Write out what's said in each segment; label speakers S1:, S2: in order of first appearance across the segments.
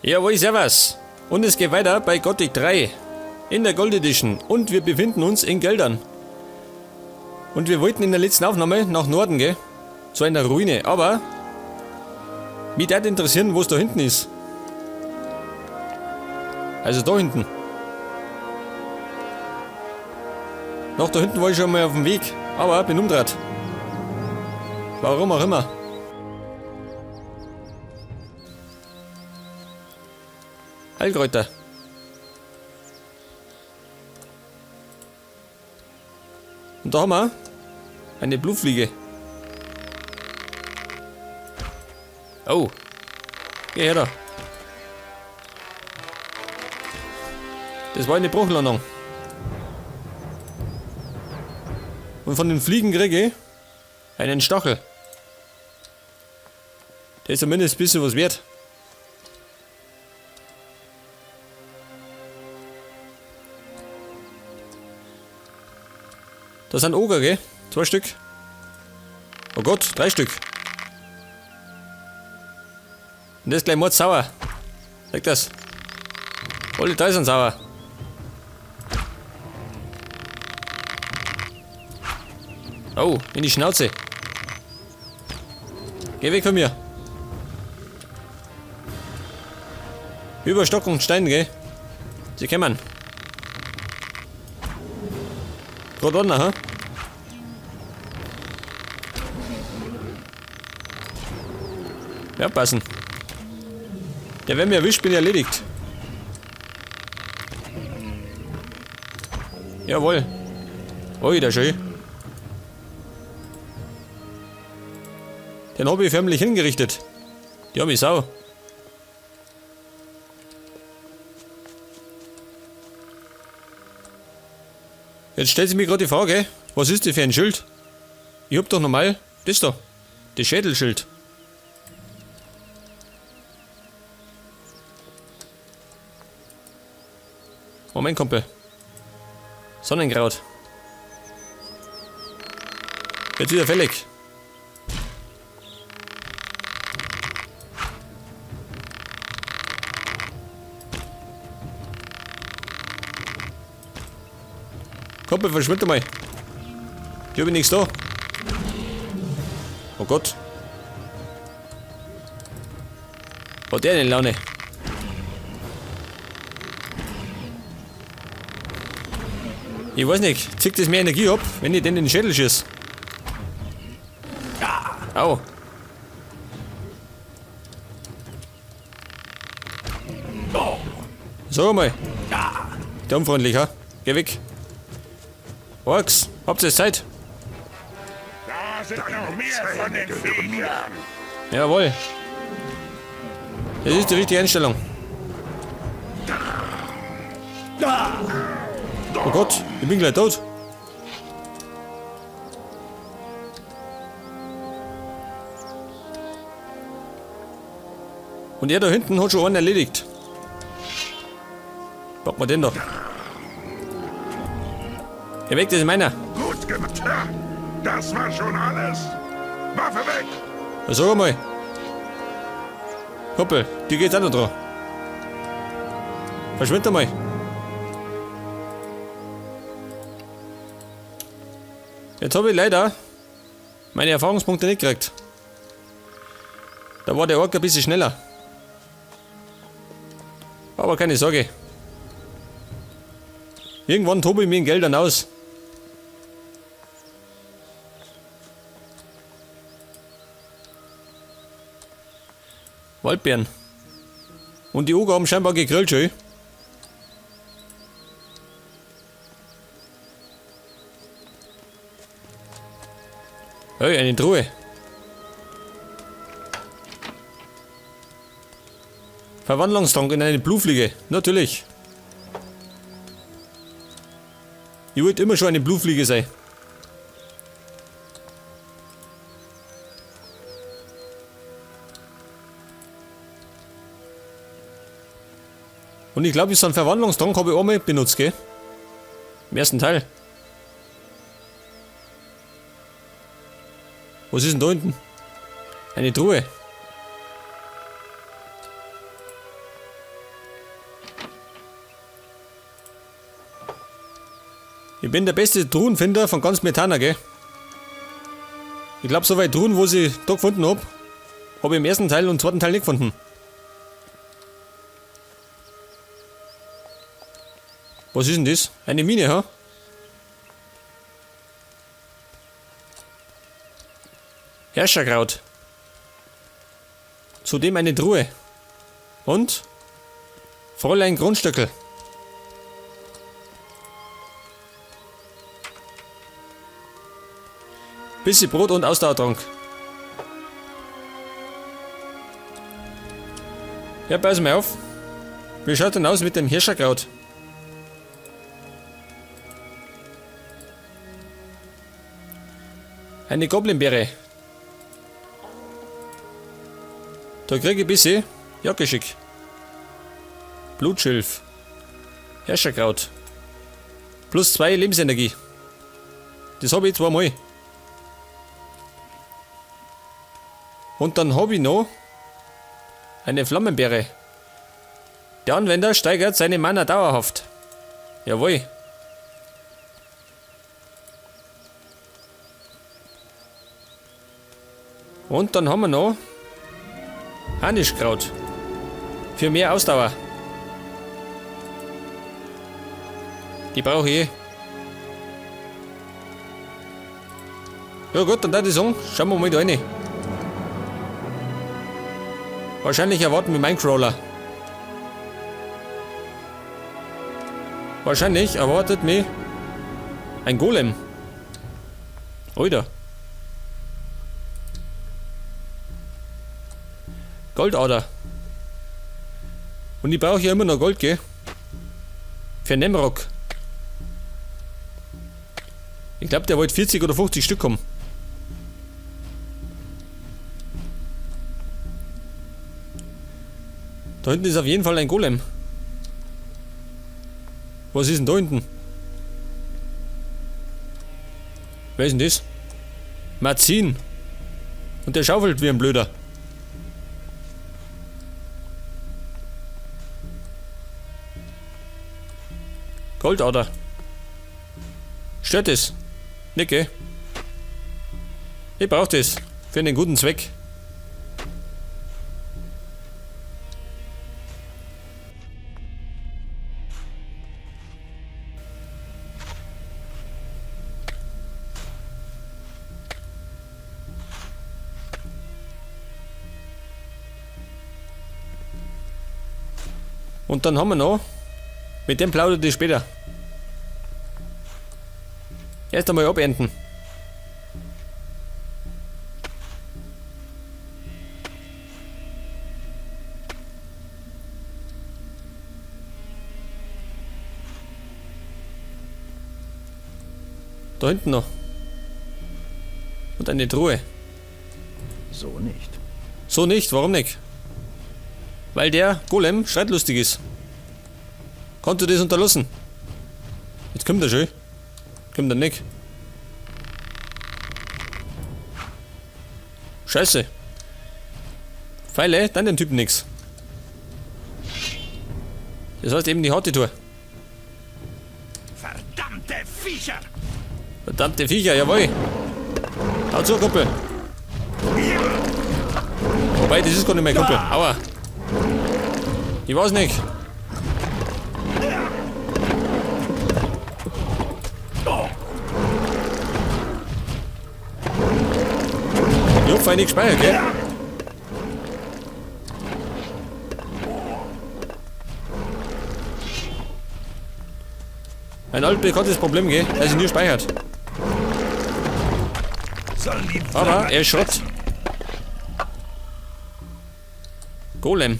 S1: Jawohl, servus. Und es geht weiter bei Gothic 3 in der Gold Edition. Und wir befinden uns in Geldern. Und wir wollten in der letzten Aufnahme nach Norden gehen. Zu einer Ruine. Aber mich würde interessieren, wo es da hinten ist. Also da hinten. Nach da hinten war ich schon mal auf dem Weg, aber bin umgedreht. Warum auch immer. Heilkräuter. Und da haben wir eine Blutfliege. Oh. Geh her da. Das war eine Bruchlandung. Und von den Fliegen kriege ich einen Stachel. Der ist zumindest ein bisschen was wert. Das sind Oger, gell? 2 Stück. Oh Gott, 3 Stück. Und das ist gleich mordsauer. Sag das. Alle 3 sind sauer. Oh, in die Schnauze. Geh weg von mir. Über Stock und Stein, gell? Sie kommen. Gerade unten, hä? Ja, passen. Der, wenn mir erwischt, bin ich erledigt. Jawohl. Ui, der schön. Den hab ich förmlich hingerichtet. Die hab ich sau. Jetzt stellt sich mir gerade die Frage, was ist das für ein Schild? Ich hab doch normal das da, das Schädelschild. Moment, Kumpel. Sonnenkraut. Jetzt wieder fällig. Kumpel, verschwind mal. Hier hab ich nichts da. Oh Gott. Hat der eine Laune? Ich weiß nicht, zieht das mehr Energie ab, wenn ich den in den Schädel schieß? Au. Sag mal. Der unfreundlich, ha? Geh weg. Orks, habt ihr Zeit?
S2: Da sind noch mehr von den Viechern.
S1: Jawohl. Das ist die richtige Einstellung. Oh Gott, ich bin gleich tot. Und er da hinten hat schon einen erledigt. Pack mal den da. Geh weg, das ist meiner.
S2: Gut gemacht. Das war schon alles. Waffe weg.
S1: Na, sag mal. Kumpel, dir geht's auch noch dran. Verschwind einmal. Jetzt hab ich leider meine Erfahrungspunkte nicht gekriegt. Da war der Ork ein bisschen schneller. Aber keine Sorge. Irgendwann tobe ich mir in Geldern aus. Waldbeeren. Und die Oger haben scheinbar gegrillt, schön. Hey, eine Truhe. Verwandlungstrank in eine Blutfliege. Natürlich. Ich wollte immer schon eine Blutfliege sein. Und ich glaube, so einen Verwandlungstrank habe ich einmal benutzt, gell? Im ersten Teil. Was ist denn da hinten? Eine Truhe. Ich bin der beste Truhenfinder von ganz Myrtana, gell? Ich glaube, so weit Truhen, wo ich da gefunden hab, hab ich im ersten Teil und zweiten Teil nicht gefunden. Was ist denn das? Eine Mine, ha? Herrscherkraut. Zudem eine Truhe. Und? Fräulein Grundstöckel. Bisschen Brot und Ausdauertrank. Ja, pass mal auf. Wie schaut denn aus mit dem Hirscherkraut? Eine Goblinbeere. Da krieg ich ein bisschen Jagdgeschick. Blutschilf. Herrscherkraut. Plus 2 Lebensenergie. Das habe ich zweimal. Und dann habe ich noch eine Flammenbeere. Der Anwender steigert seine Mana dauerhaft. Jawohl. Und dann haben wir noch Harnischkraut. Für mehr Ausdauer. Die brauche ich eh. Ja gut, dann würde ich sagen, schauen wir mal da rein. Wahrscheinlich erwarten wir Minecrawler. Wahrscheinlich erwartet mich ein Golem. Alter. Goldader. Und ich brauche ja immer noch Gold, gell? Für Nemrok. Ich glaube, der wollte 40 oder 50 Stück haben. Da hinten ist auf jeden Fall ein Golem. Was ist denn da hinten? Wer ist denn das? Marzin. Und der schaufelt wie ein Blöder. Goldader. Stört es? Nicht, gell? Ich brauch das. Für einen guten Zweck. Und dann haben wir noch, mit dem plaudere ich später. Erst einmal abernten. Da hinten noch. Und eine Truhe.
S3: So nicht.
S1: So nicht, warum nicht? Weil der Golem streitlustig ist. Konnte das unterlassen. Jetzt kommt er schon. Kommt er nicht. Scheiße. Pfeile, dann den Typen nix. Das heißt eben die harte Tour.
S2: Verdammte Viecher!
S1: Verdammte Viecher, jawohl. Hau zu, Kumpel. Wobei, das ist gar nicht mein Kumpel. Aua. Ich weiß nicht. Ich hab fein nicht gespeichert, gell? Ein altbekanntes Problem, gell? Dass ich nie speichert. Aber er ist Schrott. Golem.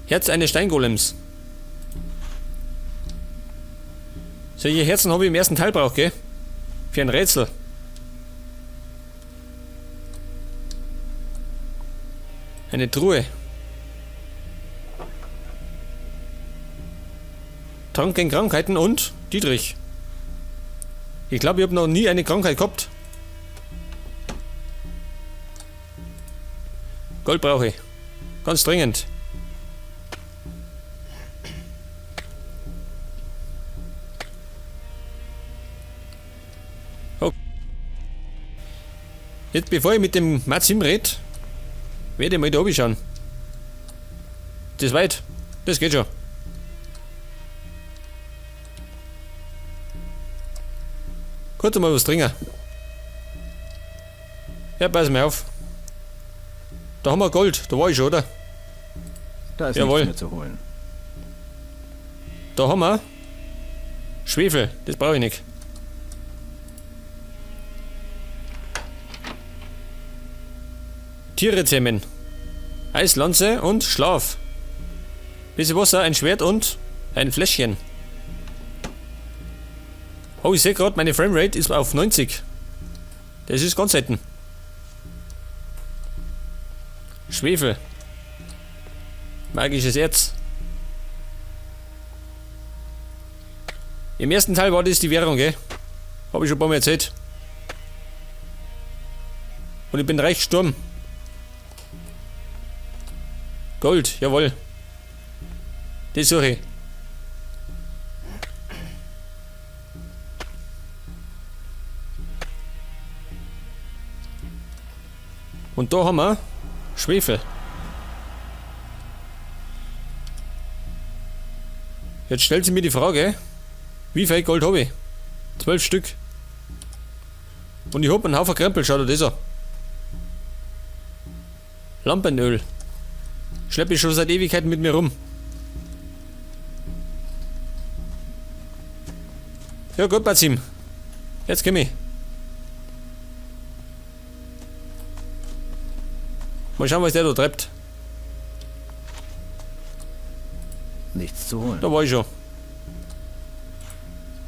S1: Herz eines Steingolems. Solche Herzen habe ich im ersten Teil braucht, gell? Für ein Rätsel. Eine Truhe. Trank gegen Krankheiten und Dietrich. Ich glaube, ich habe noch nie eine Krankheit gehabt. Gold brauche ich. Ganz dringend. Jetzt, bevor ich mit dem Mazim red, werde ich mal da oben schauen. Das ist weit. Das geht schon. Kurz mal was trinken. Ja, pass mal auf. Da haben wir Gold. Da war ich schon, oder?
S3: Da ist
S1: Jawohl.
S3: nichts mehr zu holen.
S1: Da haben wir Schwefel. Das brauche ich nicht. Tiere zähmen. Eislanze und Schlaf. Bisschen Wasser, ein Schwert und ein Fläschchen. Oh, ich sehe gerade, meine Framerate ist auf 90. Das ist ganz selten. Schwefel. Magisches Erz. Im ersten Teil war das die Währung, gell? Hab ich schon ein paar Mal erzählt. Und ich bin reich gestorben. Gold, jawohl. Das suche ich. Und da haben wir Schwefel. Jetzt stellt sich mir die Frage, wie viel Gold habe ich? 12 Stück. Und ich hab einen Haufen Krempel, schau dir das an. Lampenöl. Schleppe ich schon seit Ewigkeiten mit mir rum. Ja gut, Bazim. Jetzt komm ich. Mal schauen, was der da treibt.
S3: Nichts zu holen.
S1: Da war ich schon.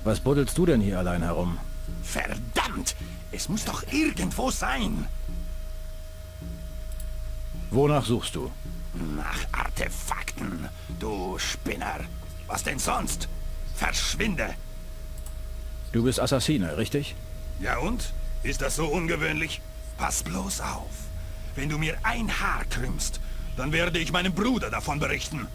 S3: Was buddelst du denn hier allein herum?
S2: Verdammt! Es muss doch irgendwo sein.
S3: Wonach suchst du?
S2: Nach Artefakten, du Spinner. Was denn sonst? Verschwinde!
S3: Du bist Assassine, richtig?
S2: Ja und? Ist das so ungewöhnlich? Pass bloß auf. Wenn du mir ein Haar krümmst, dann werde ich meinem Bruder davon berichten.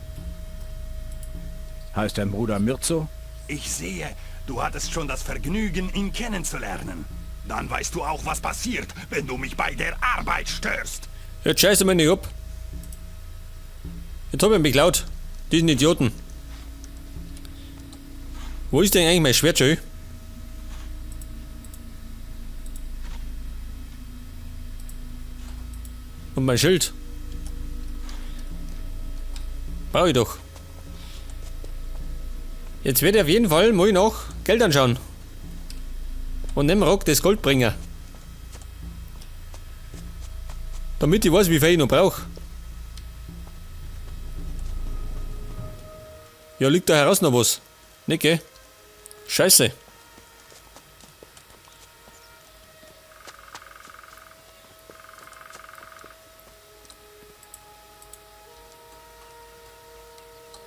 S3: Heißt dein Bruder Mirzo?
S2: Ich sehe, du hattest schon das Vergnügen, ihn kennenzulernen. Dann weißt du auch, was passiert, wenn du mich bei der Arbeit störst.
S1: Jetzt scheiße mir nicht ab. Jetzt hab ich ihn beklaut. Diesen Idioten. Wo ist denn eigentlich mein Schwert schon? Und mein Schild. Brauche ich doch. Jetzt werde ich auf jeden Fall mal noch Geld anschauen. Und Nemrok das Gold bringen. Damit ich weiß, wie viel ich noch brauche. Ja, liegt da heraus noch was? Nicht, gell? Scheiße. Ein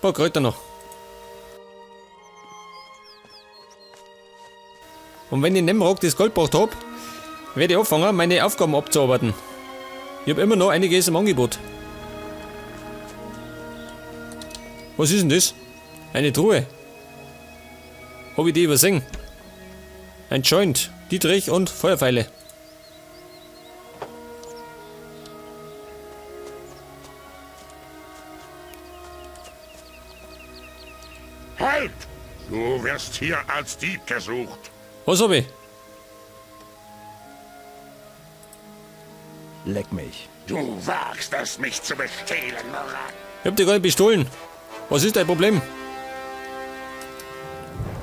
S1: paar Kräuter noch. Und wenn ich Nemrok das Gold gebracht hab, werde ich anfangen, meine Aufgaben abzuarbeiten. Ich hab immer noch einiges im Angebot. Was ist denn das? Eine Truhe. Hab ich die übersehen? Ein Joint, Dietrich und Feuerpfeile.
S2: Halt! Du wirst hier als Dieb gesucht.
S1: Was hab ich?
S3: Leck mich.
S2: Du wagst es, mich zu bestehlen, Morak.
S1: Ich hab dich gar nicht bestohlen. Was ist dein Problem?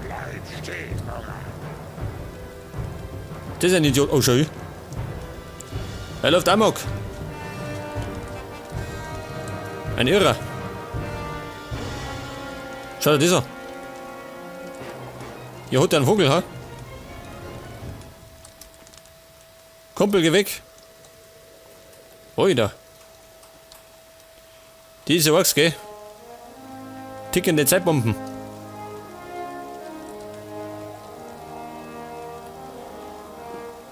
S2: Bleib stehen, Morak.
S1: Das ist ein Idiot. Oh, schön. Er läuft amok. Ein Irrer. Schau dir das an. Hier hat er einen Vogel, ha? Kumpel, geh weg. Oida. Die ist ja arg, gell? Tickende Zeitbomben.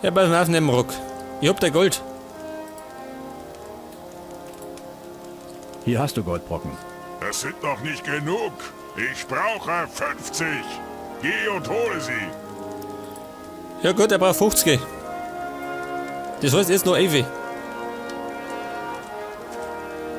S1: Ja, pass mal auf, Nemrok. Ich hab da Gold.
S3: Hier hast du Goldbrocken.
S2: Das sind noch nicht genug. Ich brauche 50. Geh und hole sie.
S1: Ja gut, er braucht 50. Das heißt jetzt noch 11.